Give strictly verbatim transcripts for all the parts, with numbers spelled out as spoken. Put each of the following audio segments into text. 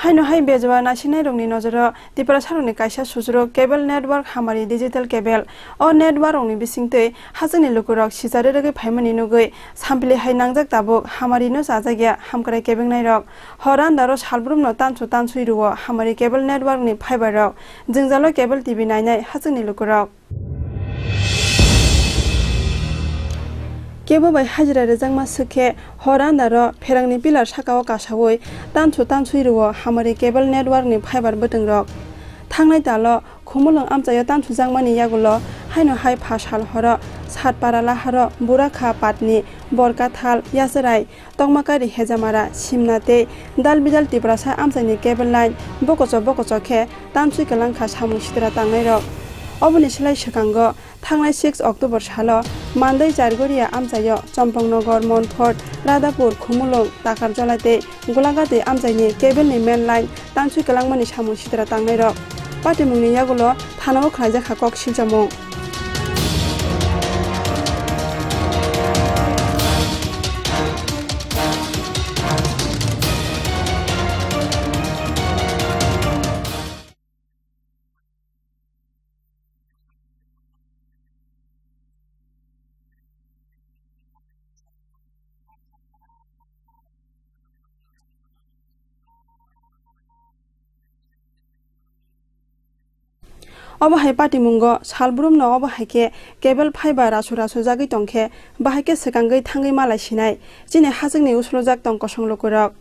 Haino hai bejua naisingnairokni nojoro Tiprasarokni kaisa sujurok cable network hamari digital cable. O network rokni bisingtwi hachwkni lukurok sichari rwgwi phaimani nugwi sampili hai nangjak tabuk hamarino chajakya hamkrai kebengnairok. Hor andaro salbrumno tansu tansui rwo hamari cable network ni fiber rok. Jwngjalo cable T V nainai hachwkni lukurok. Kebo bai hajira rwjakma swk khe hor andaro pherangni pillar sakao kasaui tansu tansui rwo hamari cable network ni fiber bwtwngrok. Thangnai talo Khumulwng amchaio tansujakmani yagulo haino hai pha sal horo Satpara laharo Burakha Patni, Borkathal, Yacharai, Tokmakari, Hejamara, Simna tei dal bidal Tiprasa amchaini cable line bokocho bokocho khe tansui kwlangkha samung sitra tangnairok. Oboni slai swkango thangnai six October salo Mandai Chargoria amchaio Chompongnogar, Monthor, Radhapur, Khumulwng, Takarjola tei Golagatwi amchaini cable ni main line tansui kwlangmani samung sitra tangnairok. Patimungni yagulo thanao khlaijakha kok silchamung. Obo hai patimungo salbrumno obo hai khe cable fiber rasu rasu jagwi tong khe, bahai khe swkangwi thangwi malai sinai chini hachwkni usulujak tong kosong lukurok.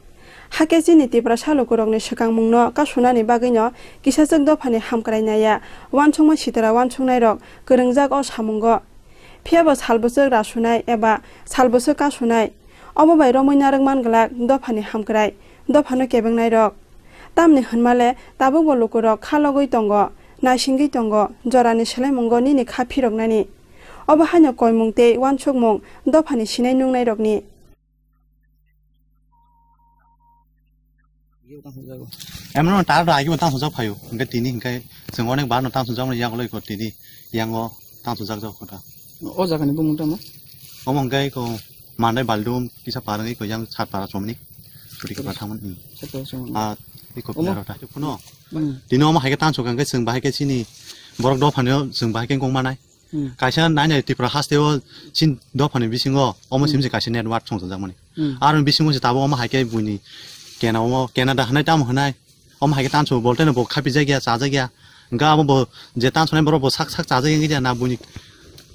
Hakhe chini Tiprasa lukurokni swkangmungno kasunani bagwino kisachwk dophani hamkrai naiya uansukma sitra uansuknairok kwrwngjak o samungo. Phiyabo salbwswk rasunai eba salbwswk kasunai, obo bai romwi narwk man glak dophani hamkrai, dophano kebengnairok. Tamni hwnmale tabukbo lukurok kha logwi tongo, naisingwi tongo, jorani swlaimungo nini kha phiroknani. Obo haino koimung tei uansukmung dophani sinai nungnairokni. Emno tar do agi tang sujak phaio, hingke tini hingke chwng onek bar no tang sujak mani yagulo iko tini yango tang sujak jak kota. O jaga ni bumung tamo? Omo hingke iko Mandai Baldum kisa parang iko yang Satpara chomni. Churi kapa thangman. Satpara chomni. Ah, iko omo? Pila rota. Kuno. Hmm. Tini omo hai ke tang sujak hingke chwng bahai ke chini borok dophani o chwng bahai ke kong manai. Hmm. Kaisa nainai Tripura haste o chin dophani bisingo omo hmm, simse kaisa network songchajakmani. Hmm. Aroni bisingo se tabuk omo hai khe buini kena omo Canada hwnai tamo hwnai. Omo hai khe tanso bolte no bo khapijakya, chajakya. Hwnkhe abo bo je tansonai borok bo sak sak chajakya wngya na buini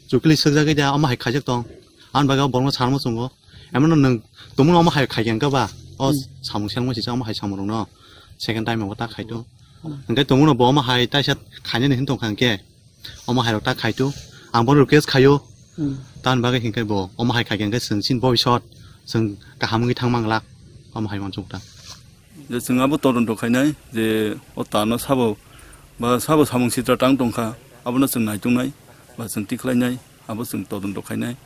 chukli swkjakya omo hai khaijak tong. Ani bagwi o borokno sarmo chwngo. Emano nwng tongmano omo hai khaikhe hwnkhe ba o hmm, samung selmo sisa omo hai samungrokno second time o ta khaito. Hmm. Hwnkhe tongmano bo omo hai taisa khainani hwn tongkha hwnkhe. Omo hai rok ta khaitu, ang bono request khaio. Hmm. Tamoni bagwi hinkhe bo omo hai khaikhe hinkhe chwng chini bobisot chwng kaham wngwi thang manglak, omo hai uansuk ta. Je chwng abo todonto khainai je o tano sabo ba sabo samung sitra tang tongkha, abono chwng naituknai ba chwng tikhlainai, abo chwng todonto khainai.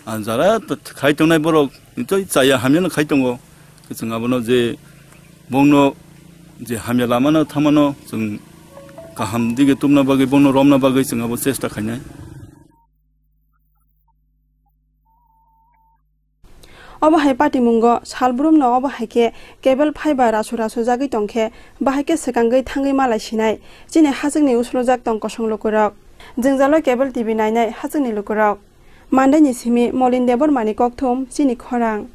Ang jara t-, khai tongnai borok nitoi chaya hamya no khai tongo. Chwng abono je bongno je hamya lama no thangmano chwng kaham dige tubna bagwi bongno romna bagwi chwng abo chesta khainai. Obo hai patimungo salbrumno obo hai khe cable fiber rasu rasu jagwi tong khe, bahai khe swkangwi thangwi malai sinai chini hachwkni usulujak tong kosong lukurok. Jwngjalo cable T V nainai hachwkni lukurok. Mandaini simi Molin Debbarmani kokthum chini khorang.